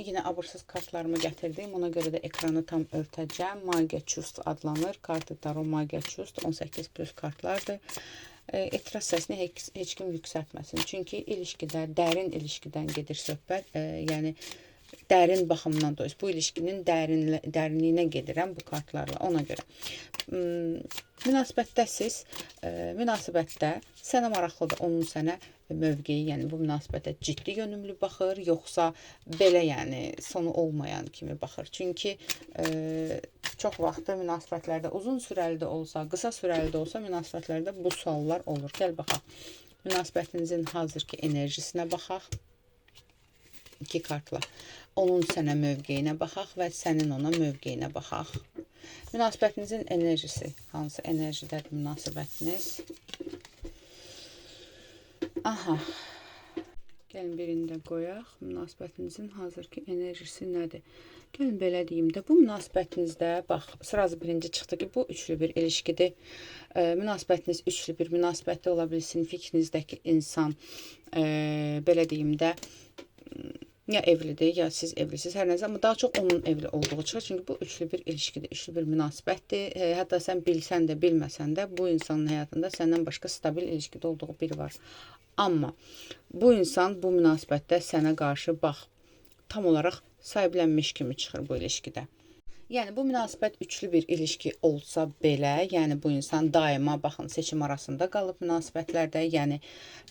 Yenə abırsız kartlarımı gətirdim. Ona görə də ekranı tam örtəcəm. Magiya Чувств adlanır. Kartı Tarot Magiya Чувств 18 plus kartlardır. Etiraz səsini heç kim yüksəltməsin. Çünki ilişkidə, dərin ilişkidən gedir söhbət. Yəni dərin baxımdan da bu ilişkinin dərinliyinə gedirəm bu kartlarla ona görə. Münasibətdəsiz, münasibətdə sənə maraqlıdır onun sənə mövqeyi, yəni bu münasibətə ciddi yönümlü baxır, yoxsa belə yəni sonu olmayan kimi baxır. Çünki çox vaxtı münasibətlərdə uzun sürəli də olsa, qısa sürəli də olsa münasibətlərdə bu suallar olur. Gəl baxaq. Münasibətinizin hazırki enerjisinə baxaq. İki kartla. Onun sənə mövqeyinə baxaq və sənin ona mövqeyinə baxaq. Münasibətinizin enerjisi. Hansı enerjidədir münasibətiniz? Aha. Gəlin birini də qoyaq. Münasibətinizin hazırki enerjisi nədir? Gəlin belə deyim də, bu münasibətinizdə, bax, sırası birinci çıxdı ki, bu üçlü bir ilişkidir. Münasibətiniz üçlü bir münasibətdə ola bilsin. Fikrinizdəki insan, belə deyim də, ya evlidir, ya siz evlisiniz, hər nəsə, amma daha çox onun evli olduğu çıxır. Çünki bu üçlü bir ilişkidir, üçlü bir münasibətdir. Hətta sən bilsən də, bilməsən də bu insanın həyatında səndən başqa stabil ilişkidə olduğu biri var. Amma bu insan bu münasibətdə sənə qarşı, bax, tam olaraq sahiblənmiş kimi çıxır bu ilişkidə. Yəni bu münasibət üçlü bir ilişki olsa belə, yəni bu insan daima baxın seçim arasında qalıb münasibətlərdə, yəni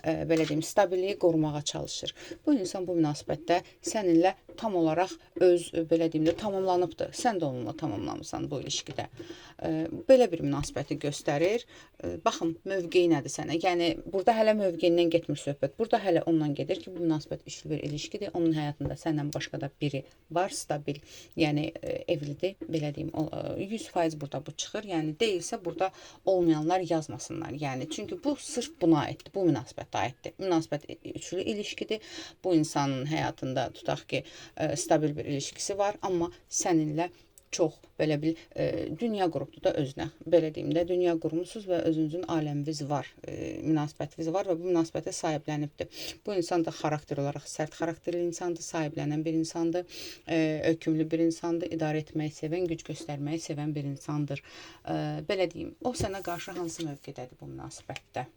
belə deyim, stabilliyi qorumağa çalışır. Bu insan bu münasibətdə səninlə tam olaraq öz belə deyim də tamamlanıbdır. Sən də onunla tamamlamısan bu ilişkidə. Belə bir münasibəti göstərir. Baxın, mövqeyi nədir sənə? Yəni burada hələ mövqeyindən getmir söhbət. Burada hələ ondan gedir ki, bu münasibət üçlü bir ilişkidir. Onun həyatında səndən başqa da biri var, stabil, yəni evlidir. Belə deyim, 100% burada bu çıxır. Yəni deyilsə burada olmayanlar yazmasınlar. Yəni çünki bu sırf buna aiddir, bu münasibətə aiddir. Münasibət üçlü ilişkidir. Bu insanın həyatında tutaq ki, stabil bir ilişkisi var, amma səninlə çox belə bir dünya qurubdur da özünə. Belə deyim də, dünya qurmusunuz və özünüzün aləminiz var, münasibətiniz var və bu münasibətə sahiblənibdir. Bu insan da xarakter olaraq sərt xarakterli insandır, sahiblənən bir insandır, hökmlü bir insandır, idarə etməyi sevən, güc göstərməyi sevən bir insandır. Belə deyim, o sənə qarşı hansı mövqedədir bu münasibətdə?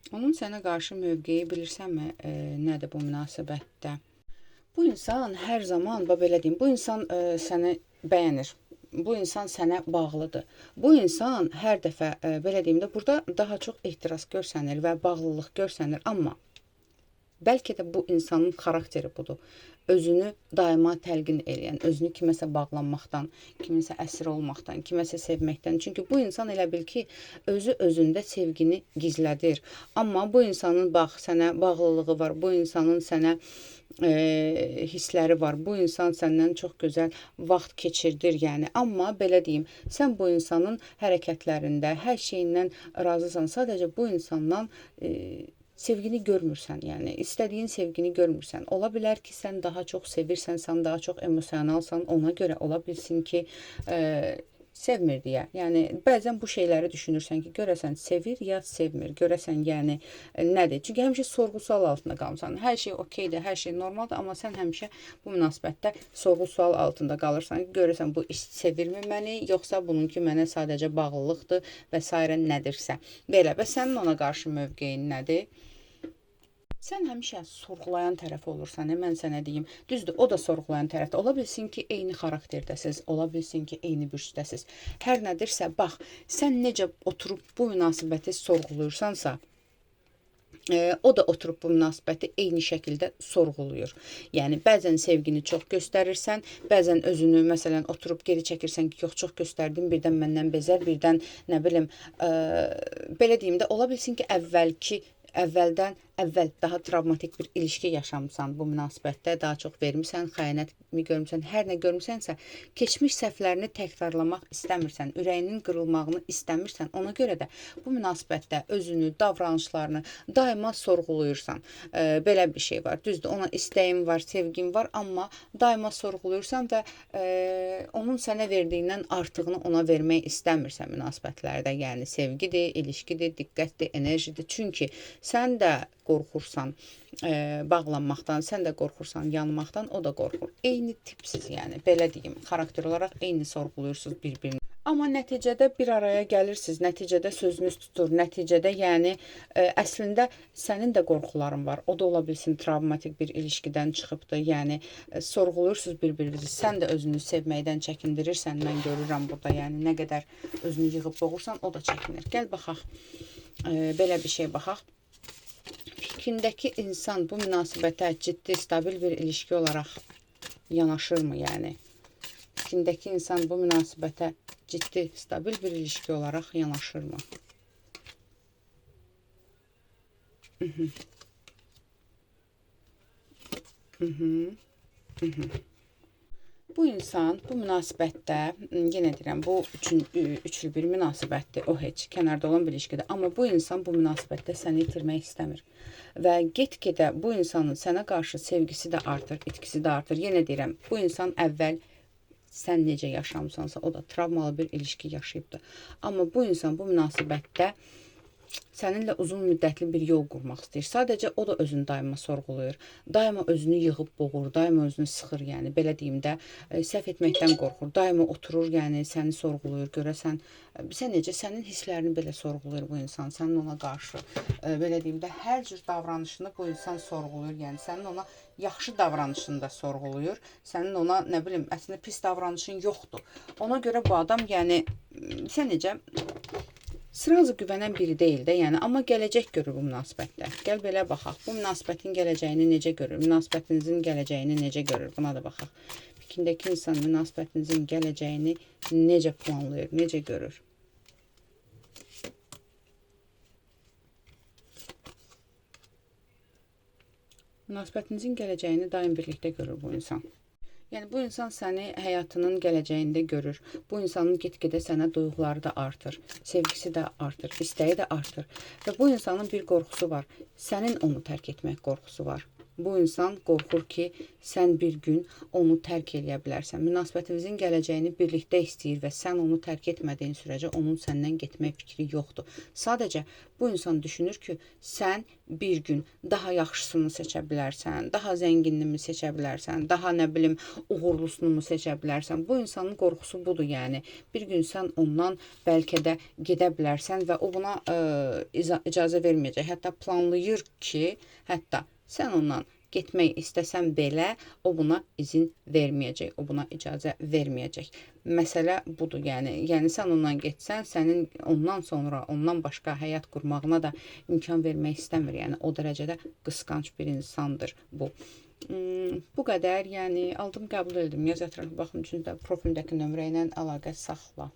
Onun sənə qarşı mövqeyi bilirsənmi, nədir bu münasibətdə? Bu insan hər zaman, belə deyim, bu insan səni bəyənir. Bu insan sənə bağlıdır. Bu insan hər dəfə, belə deyim də, burada daha çox ehtiras görsənir və bağlılıq görsənir. Amma bəlkə də bu insanın xarakteri budur. Özünü daima təlqin eləyən, özünü kiməsə bağlanmaqdan, kiməsə əsir olmaqdan, kiməsə sevməkdən. Çünki bu insan elə bil ki, özü özündə sevgini gizlədir. Amma bu insanın, bax, sənə bağlılığı var, bu insanın sənə hissləri var, bu insan səndən çox gözəl vaxt keçirdir, yəni. Amma belə deyim, sən bu insanın hərəkətlərində, hər şeyindən razısan. Sadəcə bu insandan sevgini görmürsən, yəni istədiyin sevgini görmürsən. Ola bilər ki, sən daha çox sevirsən, sən daha çox emosionalsan, ona görə ola bilsin ki, sevmir deyə. Yəni bəzən bu şeyləri düşünürsən ki, görəsən sevir ya sevmir, görəsən yəni nədir? Çünki həmişə sorğu-sual altında qalmısan. Hər şey okeydir, hər şey normaldır, amma sən həmişə bu münasibətdə sorğu-sual altında qalırsan ki, görəsən bu sevirmi məni, yoxsa bununki mənə sadəcə bağlılıqdır və sairə nədirsə. Belə, və sənin ona qarşı mövqeyin nədir? Sən həmişə sorğulayan tərəf olursan, mən sənə deyim. Düzdür, o da sorğulayan tərəfdə. Ola bilsin ki, eyni xarakterdəsiz, ola bilsin ki, eyni bürcdəsiz. Hər nədirsə, bax, sən necə oturub bu münasibəti sorğuluyursansa, o da oturub bu münasibəti eyni şəkildə sorğuluyur. Yəni, bəzən sevgini çox göstərirsən, bəzən özünü, məsələn, oturub geri çəkirsən ki, yox, çox göstərdim, birdən məndən bezər, birdən, nə bilim, belə deyim də, ola bilsin ki, əvvəldən əvvəl daha travmatik bir ilişki yaşamısan bu münasibətdə, daha çox vermisən, xəyanət mi görmüsən, hər nə görmüsənsə, keçmiş səhvlərini təkrarlamaq istəmirsən, ürəyinin qırılmağını istəmirsən. Ona görə də bu münasibətdə özünü, davranışlarını daima sorğuluyursan. Belə bir şey var. Düzdür, ona istəyim var, sevgin var, amma daima sorğuluyursan və onun sənə verdiyindən artığını ona vermək istəmirsən münasibətlərdə. Yəni sevgidir, ilişkidir, diqqətdir, enerjidir. Çünki sən də qorxursan bağlanmaqdan, sən də qorxursan yanmaqdan, o da qorxur. Eyni tipsiz, yəni belə deyim, xarakter olaraq eyni sorğuluyursunuz bir-birini. Amma nəticədə bir araya gəlirsiniz, nəticədə sözünüz tutur, nəticədə yəni əslində sənin də qorxuların var. O da ola bilsin travmatik bir ilişkidən çıxıbdır. Yəni sorğuluyursunuz bir-birinizi. Sən də özünü sevməkdən çəkindirirsən. Mən görürəm burada, yəni nə qədər özünü yığıb boğursan, o da çəkinir. Gəl baxaq, belə bir şey baxaq. Fikrindəki insan bu münasibətə ciddi, stabil bir ilişki olaraq yanaşırmı yəni? Fikrindəki insan bu münasibətə ciddi, stabil bir ilişki olaraq yanaşırmı? Bu insan bu münasibətdə, yenə deyirəm, bu üçlü bir münasibətdir, o heç kənarda olan bir ilişkidir. Amma bu insan bu münasibətdə səni itirmək istəmir. Və get-gedə bu insanın sənə qarşı sevgisi də artır, itkisi də artır. Yenə deyirəm, bu insan əvvəl sən necə yaşamısansa, o da travmalı bir ilişki yaşayıbdır. Amma bu insan bu münasibətdə səninlə uzun müddətli bir yol qurmaq istəyir. Sadəcə o da özünü daima sorğuluyur. Daima özünü yığıb boğur, daima özünü sıxır, yəni belə deyim də, səhv etməkdən qorxur. Daima oturur, yəni səni sorğuluyur. Görəsən, sən necə, sənin hisslərini belə sorğuluyur bu insan, sənin ona qarşı, belə deyim də, hər cür davranışını bu insan sorğuluyur. Yəni sənin ona yaxşı davranışını da sorğuluyur. Sənin ona, nə bilim, əslində pis davranışın yoxdur. Ona görə bu adam, yəni sən necə, sırazı güvənən biri deyil də, yəni, amma gələcək görür bu münasibətdə. Gəl belə baxaq. Bu münasibətin gələcəyini necə görür? Münasibətinizin gələcəyini necə görür? Buna da baxaq. Fikrindəki insan münasibətinizin gələcəyini necə planlayır, necə görür? Münasibətinizin gələcəyini daim birlikdə görür bu insan. Yəni, bu insan səni həyatının gələcəyində görür. Bu insanın get-gedə sənə duyğuları da artır, sevgisi də artır, istəyi də artır. Və bu insanın bir qorxusu var. Sənin onu tərk etmək qorxusu var. Bu insan qorxur ki, sən bir gün onu tərk eləyə bilərsən. Münasibətinizin gələcəyini birlikdə istəyir və sən onu tərk etmədiyin sürəcə onun səndən getmək fikri yoxdur. Sadəcə bu insan düşünür ki, sən bir gün daha yaxşısını seçə bilərsən, daha zənginini mi seçə bilərsən, daha nə bilim uğurlusunu mu seçə bilərsən. Bu insanın qorxusu budur, yəni. Bir gün sən ondan bəlkə də gedə bilərsən və o buna icazə verməyəcək. Hətta planlayır ki, hətta sən ondan getmək istəsən belə, o buna izin verməyəcək, o buna icazə verməyəcək. Məsələ budur, yəni. Yəni, sən ondan getsən, sənin ondan sonra, ondan başqa həyat qurmağına da imkan vermək istəmir. Yəni, o dərəcədə qısqanc bir insandır bu. Bu qədər, yəni, aldım, qəbul edim. Yaz ətraflı baxım üçün də profildəki nömrə ilə əlaqə saxla.